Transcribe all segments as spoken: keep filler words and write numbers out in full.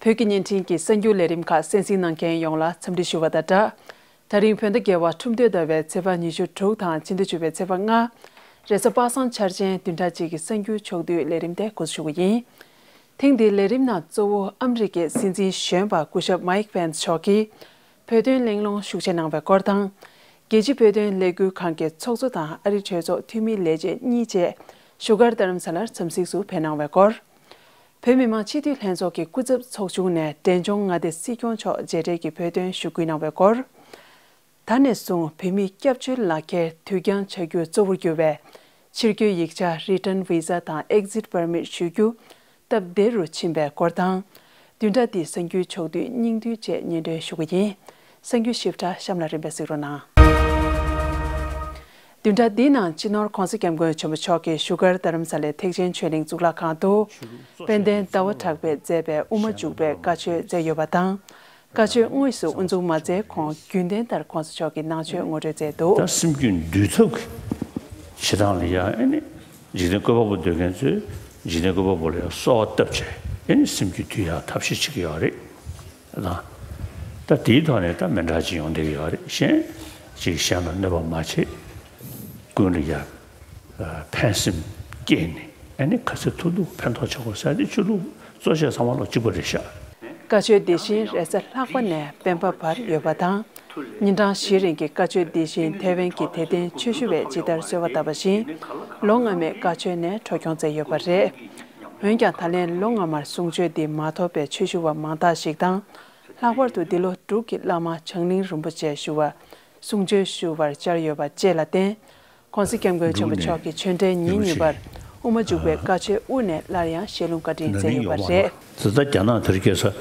བོད་ཀྱི་བརྙན་འཕྲིན་གྱི་གསར་འགྱུར་ལས་རིམ་ཁག་གསན་གཟིགས་གནང་མཁན་ཡོངས་ལ་འཚམས་འདྲི་ཞུ་བ་དང་སྦྲགས། ད་རིང་བོད་ཟླ་བརྒྱད་པ་ཁྲུམས་སྟོད་ཟླ་བའི་ཚེས་པ་ཉི་ཤུ་དྲུག་དང་ཕྱི་ཟླ་བཅུ་པའི་ཚེས་པ་ལྔ། རེས་གཟའ་པ་སངས་འཆར་ཅན་བདུན་ཕྲག་གཅིག་གི་གསར་འགྱུར་ཕྱོགས་བསྡུས་ལས་རིམ་དེ་འགོ་འཛུགས་ཞུ་གི་ཡིན། ཐེངས་འདིའི་ལས་རིམ་ནང་གཙོ་བོ་ཨ་མི་རི་ཀའི་སྲིད་འཛིན་གཞོན་པ་སྐུ་ཞབས་མའིག་པེན་སི་མཆོག་གིས་བོད་དོན་གླེང་སློང་ཤུགས་ཆེ་གནང་བའི་སྐོར་དང་། རྒྱལ་སྤྱིའི་བོད་དོན་ལས་འགུལ་ཁང་གི་ཚོགས་གཙོ་དང་ཨ་རིའི་གྲོས་ཚོགས་འཐུས་མི་ལས་བྱེད་གཉིས་བཅས་བཞུགས་སྒར་རྡ་རམ་ས་ལར་འཚམས་གཟིགས་སུ་ཕེབས་གནང་བའི་སྐོར། བོད་མི་མང་སྤྱི་འཐུས་ལྷན་ཚོགས་ཀྱི་སྐུ་ཚབ་ཚོགས་ཆུང་ནས་འབྲས་ལྗོངས་མངའ་སྡེ་སྲིད་སྐྱོང་མཆོག་མཇལ་འཕྲད་ཀྱིས་བོད་དོན་ཞུ་སྐུལ་གནང་བའི་སྐོར། ད་ནས་བཟུང་བོད་མིའི་སྐྱབས་བཅོལ་ལག་ཁྱེར་དུས་འགྱངས་བྱ་རྒྱུ་གཙོ་བོར་གྱུར་བའི་ཕྱིར་སྐྱོད་ཡིག་ཆ་Return Visa དང་Exit Permit ཞུ་རྒྱུ་སྟབས་བདེ་རུ་ཕྱིན་པའི་སྐོར་དང་། བདུན་ཕྲག་འདིའི་གསར་འགྱུར་ཕྱོགས་བསྡུས་སྙིང་བསྡུས་བཅས་སྙན་སྒྲོན་ཞུ་གི་ཡིན། གསར་འགྱུར་ཞིབ་ཕྲ་གཤམ་ལ་རིམ་པས་གཟིགས་རོགས་གནང་། བདུན་ཕྲག་འདིའི་ནང་སྤྱི་ནོར་༧གོང་ས་༧སྐྱབས་མགོན་ཆེན་པོ་མཆོག་གིས་བཞུགས་སྒར་རྡ་རམ་ས་ལའི་ཐེག་ཆེན་ཆོས་གླིང་གཙུག་ལག་ཁང་དུ། དཔལ་ལྡན་ཟླ་བ་གྲགས་པས་མཛད་པའི་དབུ་མ་འཇུག་པའི་བཀའ་ཆོས་མཛད་ཡོད་པ་དང་། བཀའ་ཆོས་དངོས་སུ་དབུ་འཛུགས་མ་མཛད་གོང་རྒྱུན་ལྡན་ལྟར་༧གོང་ས་མཆོག་གིས་གནང་ཆོས་ངོ་སྤྲོད་མཛད་འདུག་ད་སེམས་རྒྱུད་འདུལ་ཐབས་ཀྱི་བྱེད་སྟངས་ལ་ཡང་ཨེ་ནི་འཇིག་རྟེན་བཀོད་པ་པོ་འདོད་མཁན་ཚོས་འཇིག་རྟེན་བཀོད་པ་པོ་ལ་ཡང་གསོལ་བ་བཏབ་བྱས་ཨེ་ནི་སེམས་རྒྱུད་འདུལ་ཡག་ཐབས་ཤེས་བྱེད་ཀྱི་ཡོད་རེད། ད་ད་དེའི་ཐོག་ནས་ད་མི་འདྲ་ཅིག་ཡོང་བསྡད་ཀྱི་ཡོད་རེད། གཞན་ཅིག་གཞན་ལ་གནོད་པ་མ་བྱེད། ཀུན་ལ་ཡང་ཕན་སེམས་བསྐྱེད་ནས་ཨ་ནི་ག་ཚོད་ཐུབ་ཐུབ་ཕན་ཐོགས་བྱེད་དགོས་ཟེར་ཏེ་ཆོས་ལུགས་གཙོ་ཆེ་ཚང་མ་ལོ་གཅིག་པ་རེད་ཤག་བཀའ་ཆོས་འདི་བཞིན་རེས་གཟའ་ལྷག་པ་ནས་སྤེན་པ་བར་ཡོད་པ་དང་། ཉིན་གྲངས་བཞི་རིང་གི་བཀའ་ཆོས་འདི་བཞིན་ཐེ་ཝན་གྱི་དད་ལྡན་ཆོས་ཞུ་བས་ཇི་ལྟར་གསོལ་བ་བཏབ་པ་བཞིན། ལོ་སྔ་མའི་བཀའ་ཆོས་ནས་འཕྲོ་སྐྱོང་མཛད་ཡོད་པ་རེད། འོན་ཀྱང་ད་ལན་ལོ་སྔ་མར་གསུང་ཆོས་འདི་མ་ཐོབ་པའི་ཆོས་ཞུ་བ་མང་དག་ཞིག་དང་། ལྷག་པར་དུ་འདི་ལོ་འབྲུག་གི་བླ་མ་བྱང་གླིང་རིན་པོ་ཆེ་ཞུ་བ་གསུང་ཆོས་ཞུ་བར་བཅར་ཡོད་པ་བཅས་ལ་བརྟེན། ༸གོང་ས་༸སྐྱབས་མགོན་ཆེན་པོ་མཆོག་གིས་ཆོས་འབྲེལ་ཉིན་གཉིས་པར་དབུ་མ་འཇུག་པའི་བཀའ་ཆོས་དབུ་ནས་སླར་ཡང་ཞལ་ལུང་བཀའ་དྲིན་མཛད་ཡོད་པ་རེད། དེ་ལྟར་རྒྱ་ནག་དེར་སྐྱེས་ས་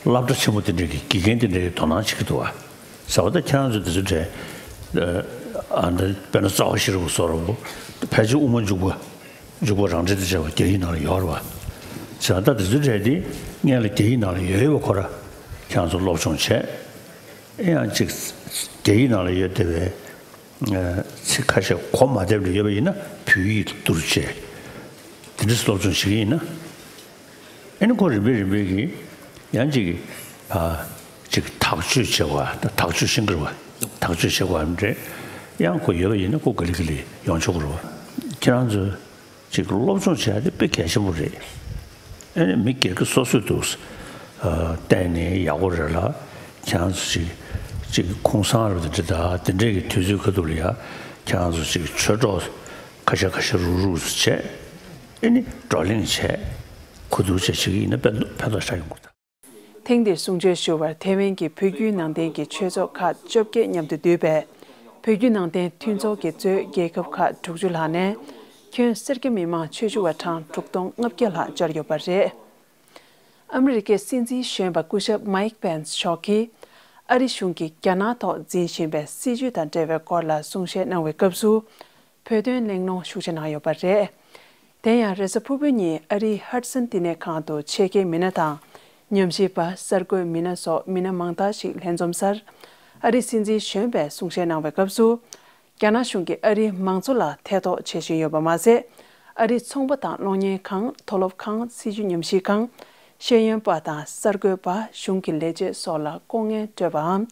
སློབ་གྲྭ་ཆེན་པོ་དེ་འདྲ་གི་དགེ་རྒན་དེ་འདྲ་གི་དོ་སྣང་བྱེད་ཀྱི་འདུག་བ། ཟེར་བ་ད་ཁྱེད་རང་ཚོ་དེ་ཚོ་འདྲ་ཨ་འདི་དཔེར་ན་རྩ་བ་ཤེས་རབ་སོགས་ར་བོ་ཕལ་ཆེར་དབུ་མ་འཇུག་པ་འཇུག་པ་རང་འགྲེལ་དེ་བྱས་པ་རྒྱ་ཡིག་ནང་ལ་ཡོད་རེད་བ། ཟེར་བ་ད་དེ་ཚོ་འདྲ་དེ་སྔོན་ལ་རྒྱ་ཡིག་ནང་ལ་ཡོད་ཡོད་པ་ཁོ་ར་ཁྱེད་རང་ཚོ་སློབ་སྦྱོང་བྱས། ཨེ་ཡང་ཅིག་རྒྱ་ཡིག་ནང་ལ་ཡོད་བསྡད་པའི་ཚིག་ཁ་ཤས་གོ་མ་བསྡད་པ་ཡོད་པ་ཡིན་ན་བོད་ཡིག་ཏུ་བསྒྱུར་བྱས་དེ་འདྲ་སློབ་སྦྱོང་བྱེད་ཀྱི་ཡིན་ན། ཨེ་ནི་ཁོ་རིམ་པས་རིམ་པས་ཀྱིས་ཡང་ཅིག་ཨ་ཅིག་དག་བཅོས་བྱེད་པ་དང་དག་བཅོས་ཤིང་གི་རེད་བ། དག་བཅོས་བྱེད་པ་འདྲ་ཡང་ཁོ་ཡོད་པ་ཡིན་ན་ཁོ་ག་ལེ་ག་ལེ་ཡོང་ཆོག་གི་རེད་བ། ཁྱེད་རང་ཚོས་ཅིག་སློབ་སྦྱོང་བྱེད་ཡ་དེ་དཔེ་གལ་ཆེན་པོ་རེད། ཨེ་ནི་མི་སྒེར་གྱི་སོ་སོས་འདུག་ཨ་བལྟས་ནས་ཡག་པོ་རེད་ལ། ཁྱེད་རང་ཚོ་ཅིག་ཅིག་ཁུངས་གསང་རབ་དེ་འདྲ་དང་དེ་འདྲས་ཀྱི་དུས་ཚོད་ཁ་ཐུག་ལ་ཡ་ཁྱེད་རང་ཚོ་ཅིག་ཆོས་གྲོགས་ཁ་ཤས་ཁ་ཤས་རུག་རུག་བྱས་ཨེ་ནི་བགྲོ་གླེང་བྱས་གོ་བསྡུར་བྱས་བྱེད་ཀྱི་ཡིན་ན་ཕན་ཕན་ཐོགས་ཆགས་ཡོང་གི་རེད། ཐེངས་འདིར་གསུང་ཆོས་ཞུ་བར་ཐེ་ཝན་གྱི་བོད་བརྒྱུད་ནང་བསྟན་གྱི་ཆོས་ཚོགས་ཁག་བཅོ་བརྒྱད་མཉམ་དུ་འདུས་པའི་བོད་བརྒྱུད་ནང་བསྟན་མཐུན་ཚོགས་ཀྱི་གཙོས་རྒྱལ་ཁབ་ཁག་དྲུག་ཅུ་ལྷག་ནས་ཁྱོན་སེར་སྐྱ་མི་མང་ཆོས་ཞུ་བ་གྲངས་དྲུག་སྟོང་ལྔ་བརྒྱ་ལྷག་བཅར་ཡོད་པ་རེད། ཨ་མི་རི་ཀའི་སྲིད་འཛིན་གཞོན་པ་སྐུ་ཞབས་མའིག་པེན་སི་མཆོག་གིས་ཨ་རི་གཞུང་གིས་རྒྱ་ནག་ཐོག་འཛིན་བཞིན་པའི་སྲིད་བྱུས་དང་འབྲེལ་བའི་སྐོར་ལ་གསུང་བཤད་གནང་བའི་སྐབས་སུ། བོད་དོན་གླེང་སློང་ཤུགས་ཆེ་གནང་ཡོད་པ་རེད། དེ་ཡང་རེས་གཟའ་ཕུར་བུ་ཉིན་ཨ་རིའི་ཧ་ཌི་སན་བསྟི་གནས་ཁང་དུ་ཆེད་མཁས་མི་སྣ་དང་། ཉམས་ཞིབ་པ། གསར་འགོད་མི་སྣ་སོགས་མི་སྣ་མང་དག་ཞིག་ལྷན་འཛོམས་སར། ཨ་རིའི་སྲིད་འཛིན་གཞོན་པས་གསུང་བཤད་གནང་བའི་སྐབས་སུ། རྒྱ་ནག་གཞུང་གིས་ཨ་རིའི་མང་གཙོ་ལ་ཐེ་གཏོགས་བྱེད་བཞིན་ཡོད་པ་མ་ཟད། ཨ་རིའི་ཚོང་པ་དང་གློག་བརྙན་ཁང་། མཐོ་སློབ་ཁང་། སྲིད་བྱུས་ཉམས་ཞིབ་ཁང་། ཤེས་ཡོན་པ་དང་གསར་འགོད་པ། གཞུང་གི་ལས་བྱེད་སོགས་ལ་ལྐོག་རྔན་སྤྲོད་པའམ།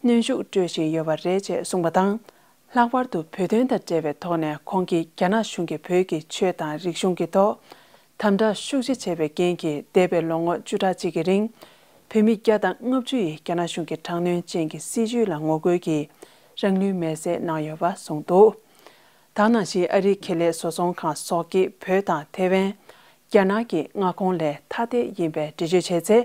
གནོན་ཤུགས་སྤྲོད་བཞིན་ཡོད་པ་རེད་ཅེས་གསུངས་པ་དང་། ལྷག་པར་དུ་བོད་དོན་དང་འབྲེལ་བའི་ཐོག་ནས་ཁོང་གིས་རྒྱ་ནག་གཞུང་གིས་བོད་ཀྱི་ཆོས་དང་རིག་གཞུང་གི་ཐོག་དམ་དྲག་ཤུགས་ཆེ་བྱས་པའི་རྐྱེན་གྱིས་འདས་པའི་ལོ་ངོ་བཅུ་ཕྲག་གཅིག་གི་རིང་། བོད་མི་བརྒྱ་དང་ལྔ་བཅུ་ཡིས་རྒྱ་ནག་གཞུང་གི་དྲག་གནོན་ཅན་གྱི་སྲིད་བྱུས་ལ་ངོ་རྒོལ་གྱིས་རང་ལུས་མེར་སྲེག་གནང་ཡོད་པ་གསུངས་འདུག་ད་ག་ནང་བཞིན་ཨ་རིའི་ཁེ་ལས་བཟོ་ཚོང་ཁང་སོགས་ཀྱིས་བོད་དང་ཐེ་ཝན། རྒྱ་ནག་གི་མངའ་ཁོངས་ལས་ཐ་དད་ཡིན་པའི་འགྲེལ་བརྗོད་བྱས་ཚེ།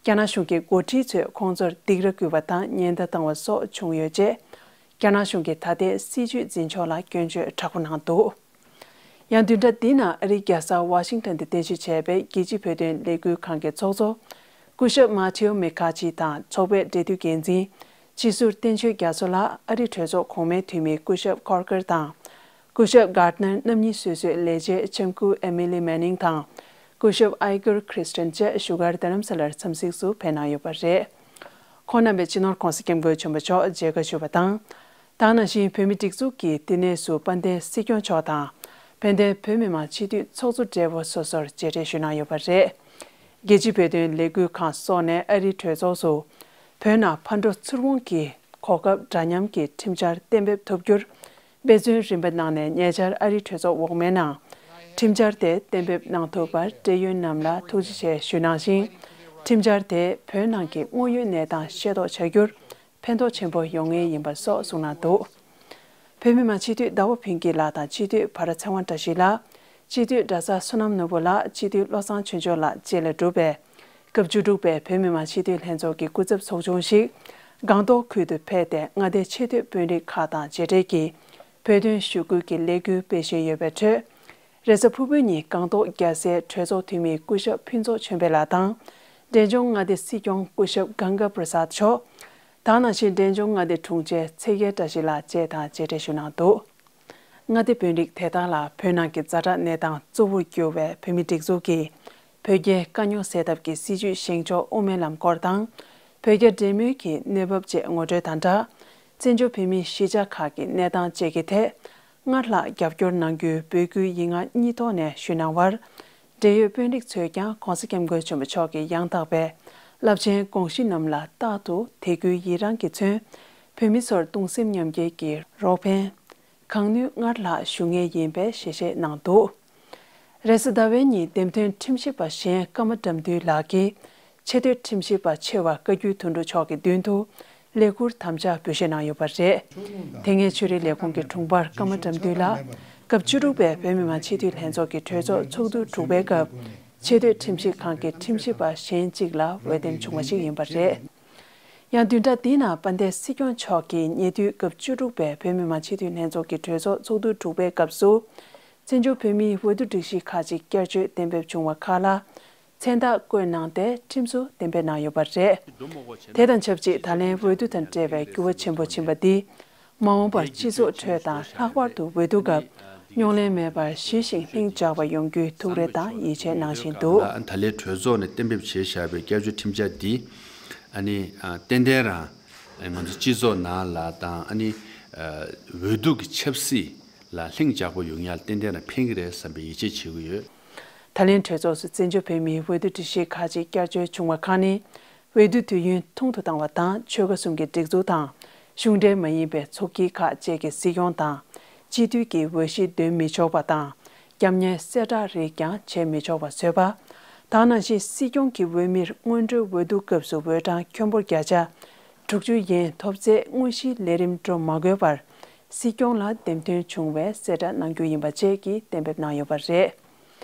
རྒྱ་ནག་གཞུང་གི་འགོ་ཁྲིད་ཚོས་ཁོང་ཚོར་སྡིགས་ར་བསྐུལ་བ་དང་ཉེན་བརྡ་བཏང་བ་སོགས་བྱུང་ཡོད་ཅེས། རྒྱ་ནག་གཞུང་གི་ད་ལྟའི་སྲིད་བྱུས་འཛིན་ཕྱོགས་ལ་སྐྱོན་བརྗོད་དྲག་པོ་གནང་འདུག་ཡང་བདུན་ཕྲག་འདིའི་ནང་ཨ་རིའི་རྒྱལ་ས་ཝ་ཤིང་ཊོན་དུ་རྟེན་གཞི་བྱས་པའི་རྒྱལ་སྤྱིའི་བོད་དོན་ལས་འགུལ་ཁང་གི་ཚོགས་གཙོ། སྐུ་ཞབས་མཱ་ཐེའོ་མེ་ཁ་ཆི་དང་ཚོགས་པའི་འབྲེལ་མཐུད་འགན་འཛིན། སྤྱི་ཟུར་བསྟན་ཆོས་རྒྱ་མཚོ་ལགས། ཨ་རིའི་གྲོས་ཚོགས་གོང་མའི་འཐུས་མི་སྐུ་ཞབས་ཁོར་ཀེར་དང་། སྐུ་ཞབས་གྷར་ནར་རྣམ་གཉིས་སོ་སོའི་ལས་བྱེད་ལྕམ་སྐུ་ཨེ་མི་ལི་མེ་ནིང་དང་། སྐུ་ཞབས་ཨའི་གུར་ཁྲི་སི་ཊན་བཅས་བཞུགས་སྒར་རྡ་རམ་ས་ལར་འཚམས་གཟིགས་སུ་ཕེབས་གནང་ཡོད་པ་རེད། ཁོང་རྣམ་པས་སྤྱི་ནོར་༸གོང་ས་༸སྐྱབས་མགོན་ཆེན་པོ་མཆོག་མཇལ་ཁ་ཞུས་པ་དང་། ད་ག་ནང་བཞིན་བོད་མིའི་སྒྲིག་འཛུགས་ཀྱི་བསྟི་གནས་སུ་དཔལ་ལྡན་སྲིད་སྐྱོང་མཆོག་དང་། དཔལ་ལྡན་བོད་མི་མང་སྤྱི་འཐུས་ཚོགས་གཙོ་སྦྲེལ་པོ་སོ་སོར་མཇལ་འཕྲད་ཞུས་གནང་ཡོད་པ་རེད། རྒྱལ་སྤྱིའི་བོད་དོན་ལས་འགུལ་ཁང་སོགས་ནས་ཨ་རིའི་གྲོས་ཚོགས་སུ་བོད་ནང་ཕར་འགྲོ་ཚུར་འོང་གི་གོ་སྐབས་འདྲ་མཉམ་གྱི་ཁྲིམས་འཆར་གཏན་འབེབས་ཐུབ་རྒྱུར་འབད་བརྩོན་རིམ་པ་གནང་ནས་ཉེ་ཆར་ཨ་རིའི་གྲོས་ཚོགས་འོག་མའི་ནང་ཁྲིམས་འཆར་དེ་གཏན་འབེབས་གནང་ཐུབ་པར་འབྲེལ་ཡོད་རྣམས་ལ་ཐུགས་རྗེ་ཆེ་ཞུ་གནང་ཞིང་། ཁྲིམས་འཆར་དེས་བོད་ནང་གི་དངོས་ཡོད་གནས་སྟངས་ཤེས་རྟོགས་བྱ་རྒྱུར་ཕན་ཐོགས་ཆེན་པོ་ཡོང་ངེས་ཡིན་པ་སོགས་གསུངས་གནང་འདུག་བོད་མི་མང་སྤྱི་འཐུས་ཟླ་བ་ཕུན་སྐྱིད་ལགས་དང་སྤྱི་འཐུས་བྷ་ར་ཚེ་དབང་བཀྲ་ཤིས་ལགས། སྤྱི་འཐུས་གྲྭ་ཚང་བསོད་ནམས་ནོར་བུ་ལགས། སྤྱི་འཐུས་བློ་བཟང་ཆོས་འབྱོར་ལགས་བཅས་ལས་གྲུབ་པའི་སྐབས་བཅུ་དྲུག་པའི་བོད་མི་མང་སྤྱི་འཐུས་ལྷན་ཚོགས་ཀྱི་སྐུ་ཚབ་ཚོགས་ཆུང་ཞིག་སྒང་ཏོག་ཁུལ་དུ་ཕེབས་ཏེ་མངའ་སྡེའི་ཆེས་མཐོའི་དཔོན་རིགས་ཁག་དང་མཇལ་འཕྲད་ཀྱིས་བོད་དོན་ཞུ་སྐུལ་གྱི་ལས་འགུལ་སྤེལ་བཞིན་ཡོད་པའི་ཁྲོད། རེས་གཟའ་ཕུར་བུ་ཉིན་སྒང་ཏོག་རྒྱལ་སའི་གྲོས་ཚོགས་འཐུས་མི་སྐུ་ཞབས་ཕུན་ཚོགས་ཆོས་འཕེལ་ལགས་དང་། འབྲས་ལྗོངས་མངའ་སྡེའི་སྲིད་སྐྱོང་སྐུ་ཞབས་གངྒཱ་པྲ་སཱད་མཆོག་དེ་ནང་བཞིན་འབྲས་ལྗོངས་མངའ་སྡེའི་དྲུང་ཆེ་ཚེ་རྒྱལ་བཀྲ་ཤིས་ལགས་བཅས་དང་མཇལ་འཕྲད་ཞུས་གནང་འདུག་མངའ་སྡེ་དཔོན་རིགས་དེ་དག་ལ་བོད་ནང་གི་ཛ་དྲག་གནས་སྟངས་གཙོ་བོར་གྱུར་བའི་བོད་མིའི་སྒྲིག་འཛུགས་ཀྱིས་བོད་རྒྱའི་དཀའ་རྙོག་སེལ་ཐབས་ཀྱི་སྲིད་བྱུས་བཞེངས་ཕྱོགས་དབུ་མའི་ལམ་སྐོར་དང་། བོད་རྒྱ་འབྲེལ་མོལ་གྱི་གནས་བབ་བཅས་ངོ་སྤྲོད་དང་སྦྲགས། བཙན་བྱོལ་བོད་མིའི་གཞིས་ཆགས་ཁག་གི་གནས་སྟངས་བཅས་ཀྱི་ཐད། སྔར་ལྷག་རྒྱབ་སྐྱོར་གནང་རྒྱུའི་འབོད་སྐུལ་ཡིག་ངག་གཉིས་ཐོག་ནས་ཞུས་གནང་བར། འབྲེལ་ཡོད་དཔོན་རིགས་ཚོས་ཀྱང་༸གོང་ས་༸སྐྱབས་མགོན་ཆེན་པོ་མཆོག་གི་ཡང་དག་པའི་རླབས་ཆེན་དགོངས་གཞི་རྣམས་ལ་རྟག་ཏུ་དད་གུས་ཡི་རང་གིས་མཚོན། བོད་མི་ཚོར་གདུང་སེམས་མཉམ་སྐྱེད་ཀྱི་རོགས་ཕན་གང་ནུས་སྔར་ལྷག་ཞུ་ངེས་ཡིན་པའི་ཞལ་བཞེས་གནང་འདུག་རེས་གཟའ་ཟླ་བའི་ཉིན་འདེམས་ཐོན་ཁྲིམས་ཞིབ་པ་གཞན་ཀརྨ་དགྲ་འདུལ་ལགས་ཀྱིས་ཆེས་མཐོའི་ཁྲིམས་ཞིབ་པ་ཆེ་བ་བཀའ་བརྒྱུད་དོན་གྲུབ་མཆོག་གི་མདུན་དུ་ལས་འཁུར་དམ་བཅའ་འབུལ་བཞེས་གནང་ཡོད་པ་རེད། དེ་སྔའི་ཆོས་རིག་ལས་ཁུངས་ཀྱི་དྲུང་འཕར་ཀརྨ་དགྲ་འདུལ་ལགས་སྐབས་བཅུ་དྲུག་པའི་བོད་མི་མང་སྤྱི་འཐུས་ལྷན་ཚོགས་ཀྱི་གྲོས་ཚོགས་ཚོགས་དུས་དྲུག་པའི་སྐབས་ཆེས་མཐོའི་ཁྲིམས་ཞིབ་ཁང་གི་ཁྲིམས་ཞིབ་པ་གཞན་གཅིག་ལ་འོས་འདེམས་བྱུང་བ་ཞིག་ཡིན་པ་རེད། ཡང་བདུན་ཕྲག་འདིའི་ནང་དཔལ་ལྡན་སྲིད་སྐྱོང་མཆོག་གིས་ཉེ་དུས་སྐབས་བཅུ་དྲུག་པའི་བོད་མི་མང་སྤྱི་འཐུས་ལྷན་ཚོགས་ཀྱི་གྲོས་ཚོགས་ཚོགས་དུས་དྲུག་པའི་སྐབས་སུ། བཙན་བྱོལ་བོད་མིའི་འོས་བསྡུ་སྒྲིག་གཞི་ཁག་ཅིག་བསྐྱར་བཅོས་གཏན་འབེབས་བྱུང་བ་ཁག་ལ། མཚན་རྟགས་བཀོད་གནང་སྟེ་ཁྲིམས་སུ་གཏན་འབེབས་གནང་ཡོད་པ་རེད། དེ་དང་ཆབས་ཅིག་ད་ལན་འོས་བསྡུ་དང་འབྲེལ་བའི་འགྱུར་བ་ཆེན་པོ་ཕྱིན་པ་འདིས། མ་འོངས་པར་སྤྱི་ཚོགས་ཁྲོད་དང་ལྷག་པར་དུ་འོས་བསྡུ་སྐབས་རྙོག་གླེང་མེད་པར་ཞི་ཞིང་ལྷིང་འཇགས་པ་ཡོང་རྒྱུའི་ཐུགས་རེ་དང་ཡིད་ཆེས་གནང་བཞིན་འདུག་ད་ལན་གྲོས་ཚོགས་ནས་གཏན་འབེབས་བྱས་བཞག་པའི་བསྐྱར་བཅོས་ཁྲིམས་འཆར་འདི་ཨ་ནི་ཏན་ཏན་རང་ང་ཚོ་སྤྱི་ཚོགས་ནང་ལ་དང་ཨ་ནི་འོས་བསྡུ་གི་ཆབ་སྲིད་ལ་ལྷིང་འཇགས་པོ་ཡོང་ཡག་ཏན་ཏན་རང་ཕན་གྱི་རེད་བསམ་པའི་ཡིད་ཆེས་བྱེད་ཀྱི་ཡོད། ད་ལན་གྲོས་ཚོགས་སུ་བཙན་བྱོལ་བོད་མིའི་འོས་བསྡུ་སྒྲིག་གཞི་ཁག་ཅིག་བསྐྱར་བཅོས་བྱུང་བ་ཁག་ནི། འོས་བསྡུ་དུས་ཡུན་ཐུང་དུ་བཏང་བ་དང་ཆོལ་ཁ་གསུམ་གྱི་སྒྲིག་འཛུགས་དང་གཞུང་འབྲེལ་མ་ཡིན་པའི་ཚོགས་སྐྱིད་ཁག་བཅས་ཀྱི་སྲིད་སྐྱོང་དང་སྤྱི་འཐུས་ཀྱི་འོས་གཞི་འདོན་མི་ཆོག་པ་དང་རྒྱབ་གཉེར་གསལ་བསྒྲགས་རིགས་ཀྱང་བྱེད་མི་ཆོག་པ་བཟོས་པ། དེ་ནང་བཞིན་སྲིད་སྐྱོང་གི་འོས་མིར་སྔོན་འགྲོའི་འོས་བསྡུ་སྐབས་སུ་འོས་གྲངས་ཁྱོན་འབོར་བརྒྱ་ཆ་དྲུག་ཅུ་ཡན་ཐོབ་ཚད་དངོས་གཞིའི་ལས་རིམ་འགྲོ་མ་དགོས་པར་སྲིད་སྐྱོང་ལ་འདེམས་ཐོན་བྱུང་བའི་གསལ་བསྒྲགས་གནང་རྒྱུ་ཡིན་པ་བཅས་ཀྱིས་གཏན་འབེབས་གནང་ཡོད་པ་རེད།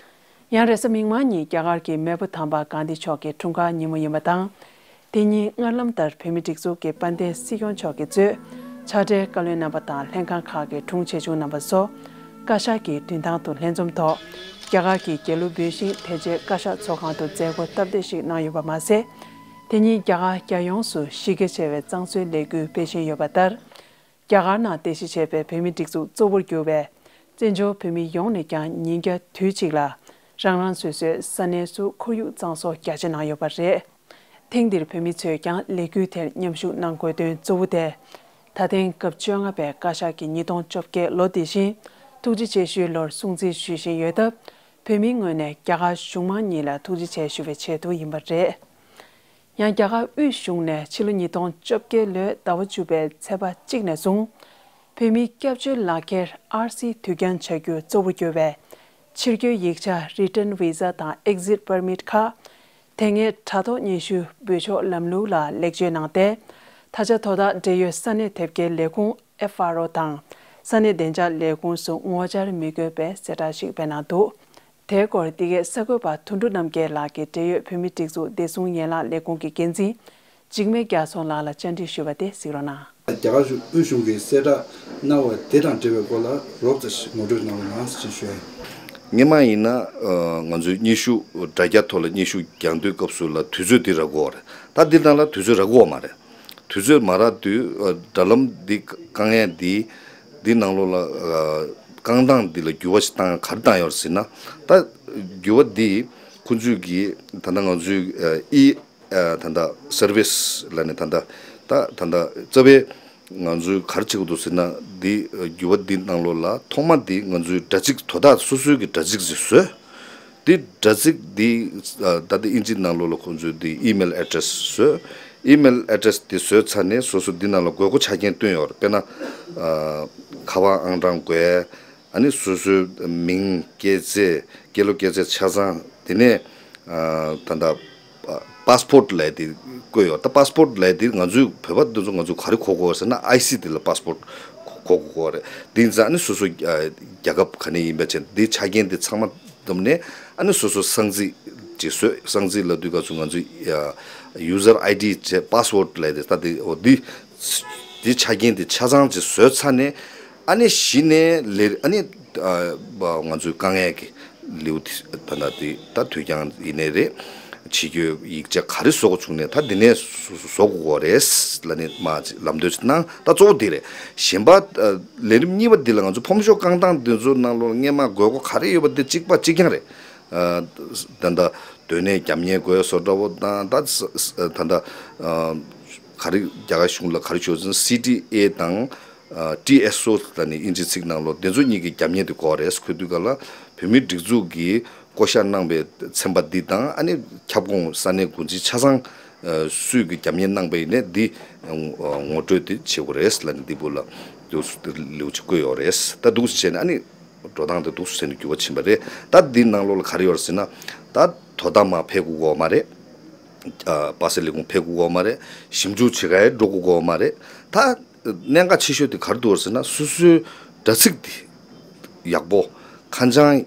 ཡང་རེས་གཟའ་མིག་དམར་ཉིན་རྒྱ་གར་གྱི་མེས་པོ་དམ་པ་གྷན་དྷི་མཆོག་གི་འཁྲུངས་སྐར་ཉིན་མོ་ཡིན་པ་དང་། དེ་ཉིན་སྔར་ལམ་ལྟར་བོད་མིའི་སྒྲིག་འཛུགས་ཀྱི་དཔལ་ལྡན་སྲིད་སྐྱོང་མཆོག་གིས་གཙོས་ཕྱག་སྦྲེལ་བཀའ་བློན་རྣམ་པ་དང་ལྷན་ཁང་ཁག་གི་དྲུང་ཆེ་ཆུང་རྣམ་པ་སོགས་བཀའ་ཤག་གི་མདུན་ཐང་དུ་ལྷན་འཛོམས་ཐོག་རྒྱ་གར་གྱི་རྒྱལ་གླུ་འབུལ་ཞིང་དེ་རྗེས་བཀའ་ཤག་ཚོགས་ཁང་དུ་མཛད་སྒོ་སྟབས་བདེ་ཞིག་གནང་ཡོད་པ་མ་ཟད། དེ་ཉིན་རྒྱ་གར་རྒྱལ་ཡོངས་སུ་གཞི་རྒྱ་ཆེ་བའི་གཙང་བཟོའི་ལས་འགུལ་སྤེལ་བཞིན་ཡོད་པ་ལྟར། རྒྱ་གར་ནང་རྟེན་གཞི་བྱས་པའི་བོད་མིའི་སྒྲིག་འཛུགས་གཙོ་བོར་གྱུར་བའི་བཙན་བྱོལ་བོད་མི་ཡོངས་ནས་ཀྱང་ཉིན་རྒྱ་དུས་གཅིག་ལ་རང་རང་སོ་སོའི་ས་གནས་སུ་ཁོར་ཡུག་གཙང་བཟོ་རྒྱ་ཆེ་གནང་ཡོད་པ་རེད། ཐེངས་འདིར་བོད་མི་ཚོས་ཀྱང་ལས་འགུལ་དེར་མཉམ་ཞུགས་གནང་དགོས་དོན་གཙོ་བོ་དེ། ད་ཐེངས་སྐབས་བཅོ་ལྔ་པའི་བཀའ་ཤག་གི་ཉིས་སྟོང་བཅོ་བརྒྱད་ལོ་འདི་བཞིན་ཐུགས་རྗེ་ཆེ་ཞུའི་ལོར་སྲུང་བརྩི་ཞུ་བཞིན་ཡོད་སྟབས། བོད་མིའི་ངོས་ནས་རྒྱ་གར་གཞུང་མང་གཉིས་ལ་ཐུགས་རྗེ་ཆེ་ཞུ་བའི་ཆེད་དུ་ཡིན་པ་རེད། ཡང་རྒྱ་གར་དབུས་གཞུང་ནས་ཕྱི་ལོ་ཉིས་སྟོང་བཅོ་བརྒྱད་ལོའི་ཟླ་བ་བཅུ་པའི་ཚེས་པ་གཅིག་ནས་བཟུང་། བོད་མིའི་སྐྱབས་བཅོལ་ལག་འཁྱེར་ཨར་སི་དུས་འགྱངས་བྱ་རྒྱུ་གཙོ་བོ་གྱུར་བའི་ཕྱིར་སྐྱོད་ཡིག་ཆ་Return Visa དང་Exit Permit ཁག་དེ་སྔའི་དྲ་ཐོག་སྙན་ཞུ་འབུལ་ཕྱོགས་ལམ་ལུགས་ལ་ལེགས་བཅོས་གནང་སྟེ། ད་ཆ་དོ་བདག་འབྲེལ་ཡོད་ས་གནས་དེབ་སྐྱེལ་ལས་ཁུངས་ཨེཕ་ཨར་ཨོ་དང་ས་གནས་བདེ་འཇགས་ལས་ཁུངས་སུ་ངོ་བཅར་མི་དགོས་པའི་གསལ་བསྒྲགས་ཤིག་སྤེལ་གནང་འདུག་དེའི་སྐོར་འདི་གའི་གསར་འགོད་པ་དོན་གྲུབ་རྣམ་རྒྱལ་ལགས་ཀྱིས་འབྲེལ་ཡོད་བོད་མིའི་སྒྲིག་འཛུགས་བདེ་སྲུང་ཡན་ལག་ལས་ཁུངས་ཀྱི་འགན་འཛིན་འཇིགས་མེད་རྒྱ་མཚོ་ལགས་ལ་བཅར་འདྲི་ཞུས་པ་དེ་གཟིགས་རོགས་གནང་། རྒྱ་གར་གཞུང་དབུས་གཞུང་གིས་གསལ་བསྒྲགས་གནང་བ་དེ་དང་འབྲེལ་བའི་སྐོར་ལ་རོབ་ཙམ་ཞིག་ངོ་སྤྲོད་གནང་རོགས་གནང་ཞེས་ཞུ་ཡ་ཡིན། སྔོན་མ་ཡིན་ན་ང་ཚོའི་སྙན་ཞུ་དྲ་རྒྱ་ཐོག་ལ་སྙན་ཞུ་རྒྱག་དུས་སྐབས་སུ་ལ་དུས་ཚོད་འདི་རག་གི་ཡོད་རེད། ད་འདི་ནང་ལ་དུས་ཚོད་རག་གི་ཡོད་མ་རེད། དུས་ཚོད་མ་རག་དུས་ཨ་དྲ་ལམ་འདི་བཀང་ཡས་འདི་འདི་ནང་ལོགས་ལ་ཨ་བཀང་སྟངས་འདི་ལ་འགྱུར་བ་ཞིག་བཏང་ག་རེ་བཏང་ཡོད་རེད་ཟེར་ན། ད་འགྱུར་བ་འདི་ཁོང་ཚོས་ཀྱིས་ད་ལྟ་ང་ཚོའི་ཨ་ཨི་ཨ་ད་ལྟ་སར་བིས་ལབ་ནས་ད་ལྟ་ད་ད་ལྟ་རྩ་བའི་ང་ཚོས་ག་རེ་བྱེད་དགོས་འདུག་ཟེར་ན། འདི་འགྱུར་བ་འདི་ནང་ལོགས་ལ་ཐོག་མ་འདི་ང་ཚོའི་དྲ་ཚིགས་དོ་བདག་སོ་སོའི་གི་དྲ་ཚིགས་ཅིག་བཟོས། འདི་དྲ་ཚིགས་འདི་ད་ལྟ་ཨིན་ཇི་ནང་ལོགས་ལ་ཁོང་ཚོས་འདི་email address བཟོས། email address འདི་བཟོས་ཚར་ནས་སོ་སོ་འདི་ནང་ལ་དགོས་མཁོ་ཆ་རྐྱེན་བཏོན་ཡོད་རེད། དཔེར་ན། ཁ་པར་ཨང་གྲངས་དགོས། ཨ་ནི་སོ་སོའི་མིང་། སྐྱེས་ཚེས། སྐྱེས་ལོ། སྐྱེས་ཚེས་ཆ་ཚང་། དེ་ནས་ད་ལྟ་པ་སི་པོར་ཊི་ལབ་དེ་བཀོད་ཡོད། ད་པ་སི་པོར་ཊི་ལབ་དེ་ང་ཚོའི་བོད་པ་འདི་ཚོ་ང་ཚོ་ག་རེ་གོ་དགོས་ཟེར་ན། ཨའི་སི་དེ་ལ་པ་སི་པོར་ཊི་གོ་དགོས་རེད། དེ་ཡིན་ཙང་ཨ་ནི་སོ་སོ་རྒྱལ་ཁབ་ག་ནས་ཡིན་པ་བྱས། འདི་ཆ་རྐྱེན་དེ་ཚང་མ་བསྡོམས་ནས་ཨ་ནི་སོ་སོ་གསང་ཚིག་ཅིག་བཟོས། གསང་ཚིག་ལབ་དུས་སྐབས་སུ་ང་ཚོས་ཡ་user I D བྱས། password ལབ་དེ་ད་དེ་འོ་འདི་འདི་ཆ་རྐྱེན་དེ་ཆ་ཚང་ཅིག་བཟོས་ཚར་ནས། ཨ་ནི་གཞི་ནས་ལས། ཨ་ནི་ང་ཚོའི་དཀའ་ངལ་གྱི་ལེའུ་དེ་ད་ལྟ་དེ་ད་དུས་འགྱངས་ཡིན་ནའི་རེད། ཕྱི་སྐྱོད་ཡིག་ཆ་ག་རེ་བཟོ་དགོས་བྱུང་ནས་ད་འདི་ནས་བཟོ་དགོས་རེད་ལབ་ནས་མ་ལམ་སྟོན་གནང་། ད་གཙོ་བོ་འདི་རེད། གཞན་པ་ལས་རིམ་གཉིས་པ་འདི་ལ་ང་ཚོ་ཕོམ་ཤོག་བཀང་སྟངས་འདི་ཚོ་ནང་ལོགས་སྔས་མ་དགོས་མཁོ་ག་རེ་ཡོད་པ་འདི་གཅིག་པ་གཅིག་རྐྱང་རེད། ད་ལྟ་སྡོད་གནས་རྒྱབ་གཉེར་དགོས་བཟོ་འདྲ་བོ་དང་། ད་ད་ལྟ་ག་རེ་རྒྱ་གར་གཞུང་ལ་ག་རེ་ཞུ་ཟེར་ན། C D A དང་T S O ལབ་ནས་ཨིན་ཇི་ཚིག་ནང་ལོགས་དེ་ཚོ་གཉིས་ཀྱི་རྒྱབ་གཉེར་དེ་དགོས་རེད། ཁོས་དུས་ག་ལ་བོད་མིའི་སྒྲིག་འཛུགས་ཀྱིས་བསྐོ་བཞག་གནང་པའི་ཚན་པ་འདི་དང་། ཨ་ནི་ཁྱབ་ཁོངས་ས་གནས་འགོ་འཛིན་ཆ་ཚང་སུས་ཀྱི་རྒྱབ་གཉེར་གནང་པ་ཡིན་ནའི་འདི་ངོ་སྤྲོད་དེ་བྱེད་དགོས་རེད་ལབ་ནས་འདི་བོ་ལ་འདུག་ལེའུ་ཅིག་བཀོད་ཡོད་རེད། ད་འདུག་བྱས་ནས་ཨ་ནི་འགྲོ་སྟངས་དེ་འདུག་བྱས་ནས་འགྱུར་བ་ཕྱིན་པ་རེད། ད་འདི་ནང་ལོགས་ལ་ག་རེ་ཡོད་རེད་ཟེར་ན། ད་དོ་བདག་མར་ཕེབས་དགོས་ཀྱི་མ་རེད། ཨ། པ་སེ་ལས་ཁུངས་ཕེབས་དགོས་ཀྱི་མ་རེད། ཞིབ་འཇུག་བྱེད་ག་ཡང་འགྲོ་དགོས་ཀྱི་མ་རེད། ད་གནད་འགག་ཆེ་ཤོས་དེ་ག་རེ་འདུག་ཟེར་ན། སོ་སོའི་དྲ་ཚིགས་དེ་ཡག་པོ། ཁ་བྱང་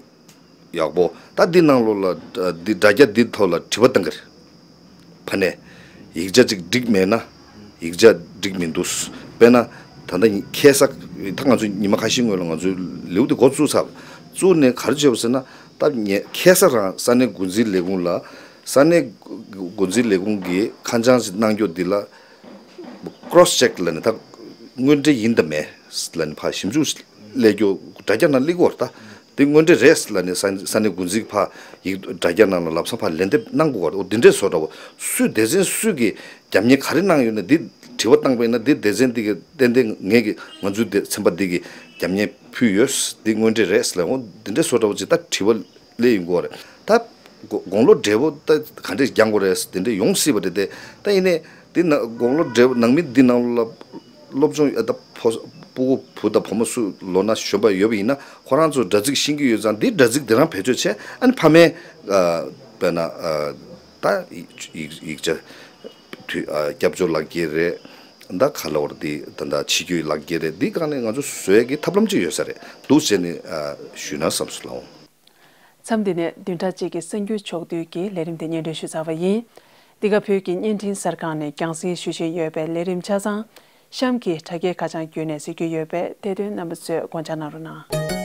ཡག་པོ། ད་འདི་ནང་ལོགས་ལ་འདི་དྲ་རྒྱ་འདི་ཐོག་ལ་དྲི་བ་བཏང་གི་རེད། ཕ་ནས་ཡིག་ཆ་གཅིག་འགྲིག་མེད་ན། ཡིག་ཆ་འགྲིག་མི་འདུག་དཔེར་ན་ད་ལྟ་ཁ་སང་། ད་ང་ཚོ་ཉི་མ་ཁ་ཤས་སྔོན་ལ་ང་ཚོའི་ལེའུ་དེ་འགོ་བཙུགས་ཚར། བཙུགས་ནས་ག་རེ་བྱས་པ་ཟེར་ན། ད་ངས་ཁ་སང་རང་ས་གནས་འགོ་འཛིན་ལས་ཁུངས་ལ། ས་གནས་འགོ་འཛིན་ལས་ཁུངས་ཀྱིས་ཁ་བྱང་ཞིག་གནང་རྒྱུ་འདི་ལ་cross check ལབ་ནས། ད་དངོས་འབྲེལ་ཡིན་དང་མེད་ལབ་ནས་ཕར་ཞིབ་འཇུག་སླེབས་རྒྱུ་དྲ་རྒྱ་ནང་སླེབས་ཀྱི་ཡོད་རེད། ད་དེ་དངོས་འབྲེལ་རེད་ལབ་ནས་ས་ས་གནས་འགོ་འཛིན་ཕར་ཡིག་དྲ་རྒྱ་ནང་ལ་ལམ་སང་ཕར་ལན་འདེབས་གནང་དགོས་པ་རེད། འོ་འདི་འདྲའི་བཟོ་འདྲ་བོ། སུས་སྡེ་ཚན་སུས་ཀྱིས་རྒྱབ་གཉེར་ག་རེ་གནང་ཡོད་ན། འདི་དྲི་བ་བཏང་པ་ཡིན་ན། འདི་སྡེ་ཚན་འདི་གིས་ཏན་ཏན་ངེད་ཀྱི་ང་ཚོའི་སྡེ་ཚན་པ་འདི་གིས་རྒྱབ་གཉེར་ཕུལ་ཡོད། འདི་དངོས་འབྲེལ་རེད་ལབ། འོ་འདི་འདྲའི་བཟོ་འདྲ་བོ་ཅིག་ད་དྲི་བ་སླེབས་ཡོང་གི་ཡོད་རེད། ད་དགོ་དགུང་ལོ་བགྲེས་པོ་ད་ག་འདྲས་རྒྱག་དགོས་རེད། དེ་འདྲས་ཡོང་སྲིད་པ་རེད་དེ། ད་ཡིན་ནའི་འདི་ན་དགུང་ལོ་བགྲེས་པོ་ནང་མི་འདི་ནང་ལ་སློབ་སྦྱོང་ཡོད། ད་ཕོ་སྤུ་གུ་བུ་དང་བུ་མོ་སུ་ལོ་ན་གཞོན་པ་ཡོད་པ་ཡིན་ན། ཁོ་རང་ཚོ་དྲ་ཚིགས་ཤེས་ཀྱི་ཡོད་ཙང་། འདི་དྲ་ཚིགས་འདི་རང་བེད་སྤྱོད་བྱས། ཨ་ནི་ཕ་མའི་ཨ་དཔེར་ན་ཨ་ད་ཡིག་ཡིག་ཡིག་ཆ་དུས་ཨ་སྐྱབས་བཅོལ་ལག་འཁྱེར་རེད། ད་ག་ལབ་དགོས་རེད། འདི་ད་ད་ཕྱི་སྐྱོད་ལག་འཁྱེར་རེད། འདི་སྒང་ནས་ང་ཚོ་བཟོ་ཡས་ཀྱི་ཐབས་ལམ་ཅིག་ཡོད་ས་རེད་འདུག་བྱས་ནས་ཨ་ཞུས་ན་བསམ་སོང་ལགས། མཚམས་འདི་ནས་བདུན་ཕྲག་གཅིག་གི་གསར་འགྱུར་ཕྱོགས་བསྡུས་ཀྱི་ལས་རིམ་དེ་སྙན་སྒྲོན་ཞུས་ཚར་བ་ཡིན། འདི་ག་བོད་ཀྱི་བརྙན་འཕྲིན་གསར་ཁང་ནས་རྒྱང་སྲིང་ཞུ་བཞིན་ཡོད་པའི་ལས་རིམ་ཆ་ཚང་གཤམ་གྱི་དྲ་རྒྱའི་ཁ་བྱང་བརྒྱུད་ནས་གཟིགས་རྒྱུ་ཡོད་པས། དེ་དོན་རྣམ་པ་ཚོས་དགོངས་འཇགས་གནང་རོགས་གནང་།